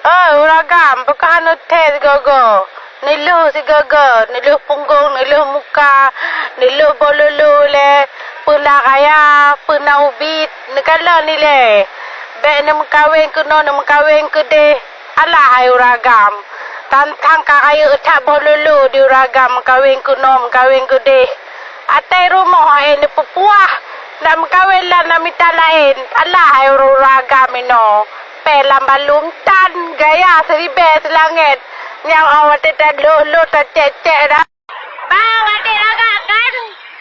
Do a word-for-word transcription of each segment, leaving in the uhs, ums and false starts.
Oi, uragam, beukahan uthée sigogo. Neulheueh sigogo, neulheueh punggong, neulheueh muka, neulheueh bololo lé, peuna raya, peuna ubit, neukalon ilée. Bék neumeukawen keunoe, neumeukawen keudeh. Alah hai uragam. Tantang ka rayeuk that boh lolo di uragam meukawen keunoe, meukawen keudeh. Atai rumoh hai neupeupuah, nak meukawen lam na mita laén. Alah hai uragam inoe. Pé lam balum tan gaya siribée seulangét. Nyang awai teuta loh-loh tacék-cék dah. Bang, adik lagak kan?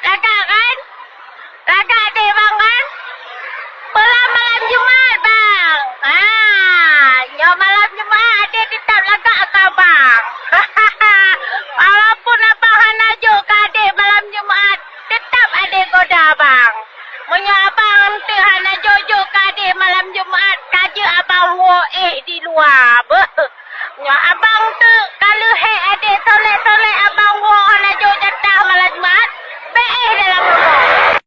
Lagak kan? Lagak adik bang kan? Peue lam malam Jumat, bang. Ha, nyoe malam Jumat adik teutap lagak keu abang. Walaupun abang hana jok keu adik malam Jumat, teutap adik goda abang. Meunyoe abang teuk hana jok-jok keu adik malam Jumat, ka jeuet abang woe éh di luwa. Beuh. Nyoe abang teuk ka leuhék adik solek-solek abang woe hana jok jatah malam Jumat, bék éh dalam rumoh.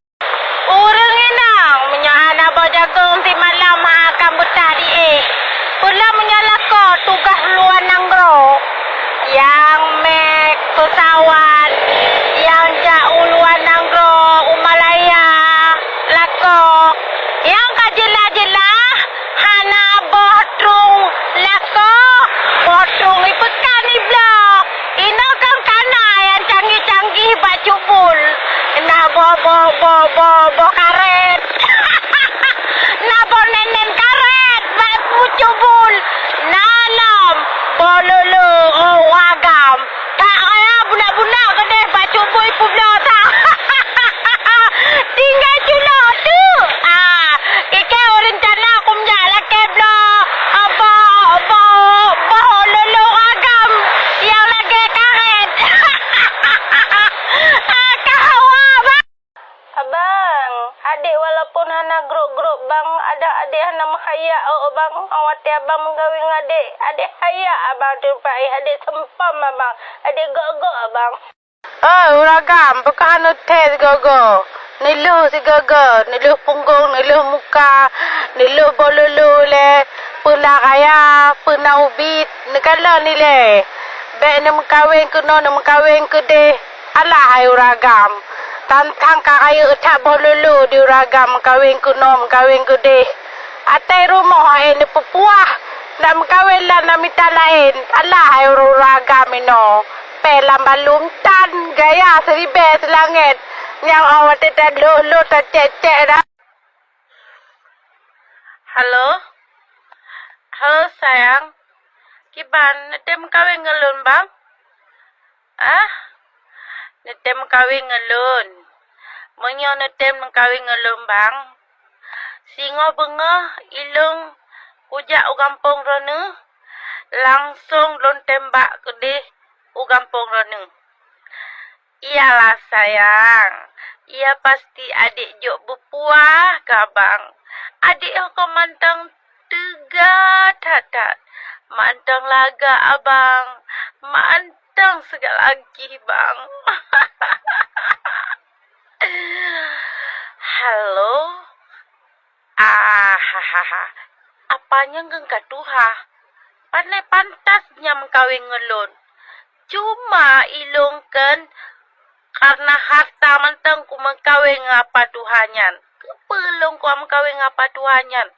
Ureuëng inong, meunyoe hana boh jagong simalam ha akan beutah di éh. Peue lam meunyoe lakoe tugaih luwa nanggroe. Nyang méh peusawan, nyang jak u luwa nanggroe, u Malaya, lakoe. Nyang ka jeulaih-jeulaih, hana boh trueng lakoe, boh trueng ipeukan ibloe. Inoe kan kana nyang canggih-canggih bak cubul. Na boh, boh, boh, boh, boh karet. Na boh nenen karet bak pucubul. Na lom boh lolo, oh, wagam. Tak raya bunak-bunak keudeh bak cubui peubloe that. Tinggai culok tu. Ah, kike ureueng cana kum jak lakée bloe. Ah, boh, boh, boh lolo agam nyang lagée karet. Ah, ka hawa, Bang. Abang, adik walaupun hana grok-grok, Bang, adak adik hana meuhayak, oh, Bang. Watée abang meugawi ngon adik, adik hayak abang teumpat, eh, adik seumpam abang, adik gok-gok abang. Oi, uragam, beukahan uthée sigogo. Neulheueh sigogo, neulheueh punggong, neulheueh muka, neulheueh bololo lé, peuna raya, peuna ubit, neukalon ilée. Bék neumeukawen keunoe, neumeukawen keudeh. Alah hai uragam. Tantang ka rayeuk that boh lolo di uragam meukawen keunoe, meukawen keudeh. Atai rumoh hai neupeupuah, nak meukawen lam na mita laén. Alah hai uragam inoe. Pé lam balum tan gaya siribée seulangét. Nyang awai teuta loh-loh tacék-cék dah. Halo? Halo, sayang. Kiban, neutem meukawen ngon lôn, Bang? Ah? Neutem meukawen ngon lôn? Meunyoe neutem meukawen ngon lôn, Bang, singoh beungoh ilôn kujak u gampông droeneuh, langsong lôn tembak keudeh u gampông droeneuh. Iyalah sayang, iya pasti adik jok beupuah keu abang. Adik ho kon mantong teuga that-that, mantong lagak abang, mantong seugala jih bang. Halo? Ahahaha, apa nyang keu ka tuha? Pane pantas nyang meukawen ngon lôn. Cuma ilôn kan karna harta mantong kumeukawen ngon apa tuha nyan. Keupeue lôn kumeukawen ngon apa tuha nyan?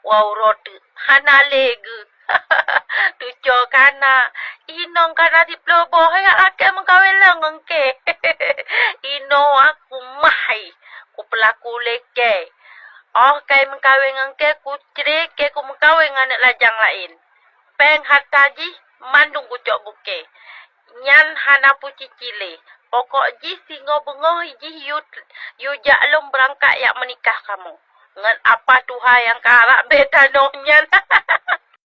Wau rote hana lé geuh. Tuco kana, inong kana siploh boh, yak lakée meukawen lom ngon kée. Inoe aku mah hai, kupeulaku lé kée. Oh kai meukawen ngon kée, kucre kée kumeukawen ngon aneuk lajang laén. Péng harta jih mandum kucok bukée. Nyan hana pucici lé. Pokok jih singoh beungoh jih yue, yue jak lom beurangkat yak meunikah kamoe. Ngon apa tuha nyang ka rab bée tanoh nyan.